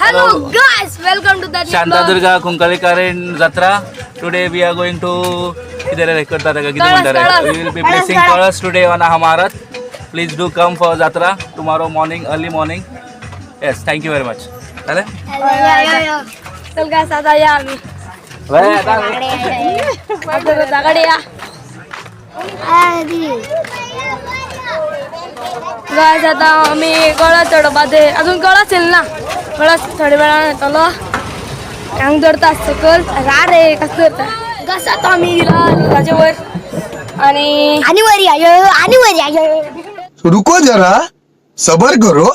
Hello guys, welcome to the Shantadurga Kunkalikarin Jatra. Today we are going to किती करतात का किती कळस, म्हणतात. कळस. We will be placing kalas today on Hamarat. Please do come for jatra tomorrow morning, early morning. Yes, thank you very much. झालं? चल guys, आता या आम्ही वय, आता आता दागडे या. गायस, आता आम्ही गळा चडोवपा ते अजून गळा येयल ना, गळा थोड्या वेळान येतलो. हांगा धरता सकयल रा रे, कसं धरता कस. आता आमी दिला ताजे वयर आणि आणि वर या, आणि वर या. रुको जरा, सबर करो.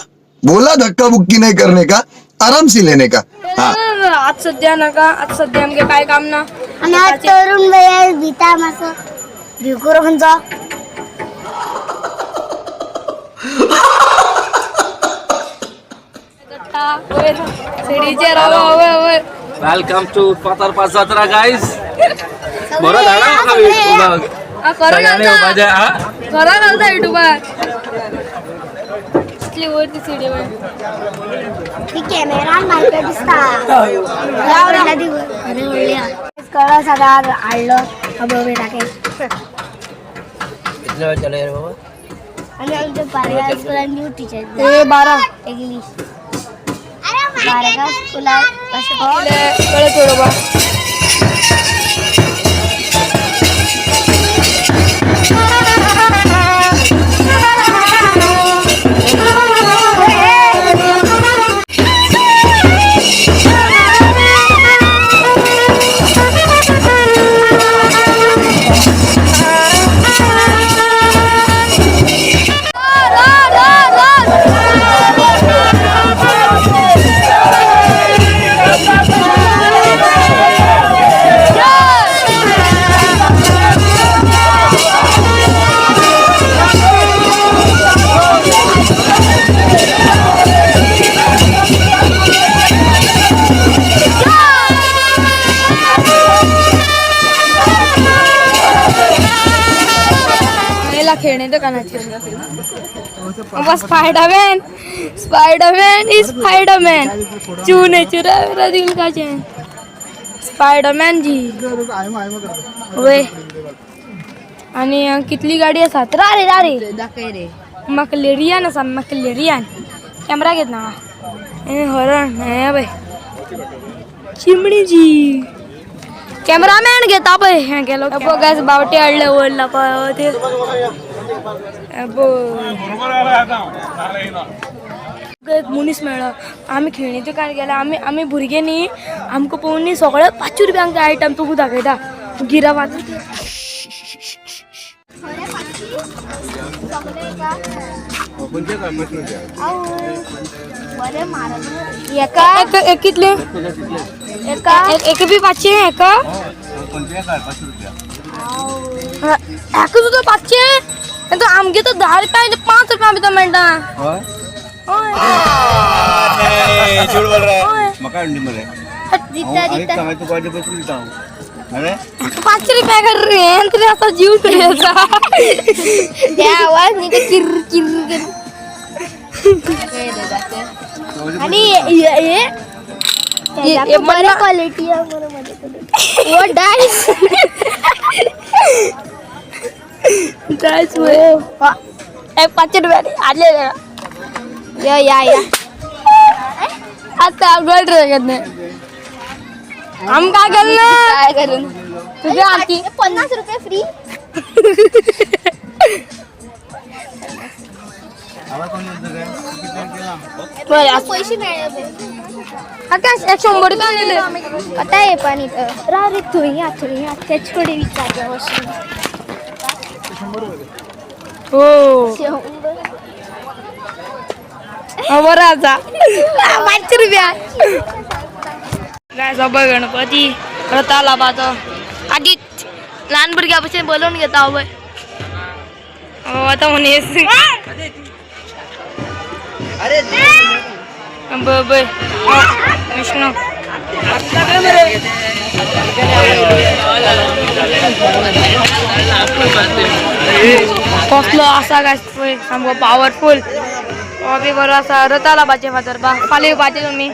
बोला धक्का बुक्की नहीं करने का, आराम से लेने का. हाँ. आज सध्या नाका, आज सध्या आमगे काय काम ना. आणि आज तरुण भैया भीता मासो भिकुर खंयचो. वयर सिडीचेर वयर वयर. Welcome to Fatorpa jatra guys. बरं झालं म्हाका vlog. खरो सगळ्यांनी घालता. येवपाचें, हा? खरो घालता युट्यूबार. इतली वयर ती सिडी वयर. ती कॅमेरान मारता दिसता. अरे व्हडली आहा. कळस आतां हाडलो अबे टाके. आणि आमच्या पारगाव स्कुलान न्यू टिचर ए 12 इंग्लिश पारगाव स्कुलान अशें कळे चडोवपा. येला खेळणे दुकानाचेर बाबा. Spider-Man, Spider-Man is Spiderman. चूने चुरा मेरा दिल का चैन. स्पायडरमॅन जी वे. आणि कितली गाडी आसा रा रे रा रे. मकलेरियन आसा, मकलेरियन. कॅमेरा घेत ना हे हरण हे पळय चिमणी जी. कॅमेरामॅन घेता पळय हें गेलो पळय. गायस, बावटे हाडले वयर पळय ते पळय. एक मनीस मेळ्ळो. आमी खेळणी दुकान गेले. आमी आमी भुरगे न्ही, आमकां पळोवन न्ही सगळे 5 रुपयांक आयटम तुका दाखयता गिरा 5. बरें म्हारग एका एक एक कितले? एका एक एक बी 500 एका. एका सुद्दां 500. तो आमगे तर 10 रुपया, 5 रुपया भितर मेळटा. हय. म्हाका हाडून दी मरे. दिता दिता. हांवें तुका पयशे दिता हांव. अरे 500 रुपया कर रे तरी असा जीव तरी असा. ते आवाज न्ही ते किर्र किर्र किर्र. आणि हे- हे हे बरे क्वालिटी आहे बरं मध्ये. ओ डायस. डायस वय. एक 500 रुपया आले. या या या. आता गोल्ड रे नाही आम काय करणार? काय करून तुझ्या हाती 50 रुपये फ्री. बरं. पैसे मेळ्ळे. आकाश, एक 100 रुपया दिले. आता हे पाणी राव रे, थंय या थंय या तेच कडेन विचारया वचून. हो बरं आसा 500 रुपया. काय सब गणपती रथा लाभाचो आदीच ल्हान भुरग्या भशेन बोलोवन घेता हांव पळय. हो आतां मनीस पळय विष्णू कसलो आसा काय पळय, सामको पावरफूल. हो बी बरो आसा रतालाबाचे फातर बा. फाल्यां येवपाचे तुमी.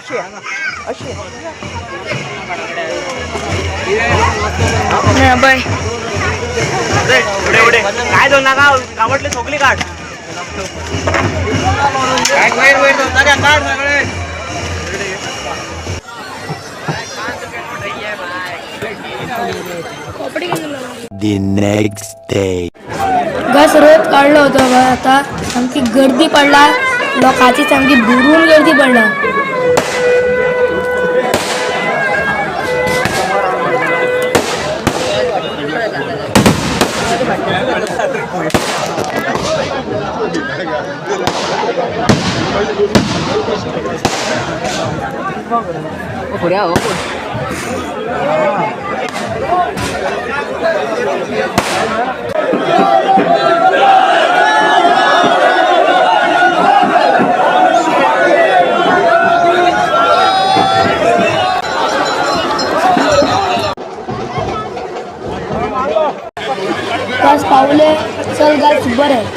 ना बाय. काय दोन नाका आवडले सगळी काढ. The next day. घस रोत काडलो होतो बा. आता सामकी गर्दी पडला लोकांची, सामकी भरून गर्दी पडला. बस पावले. चल गायस, बरं.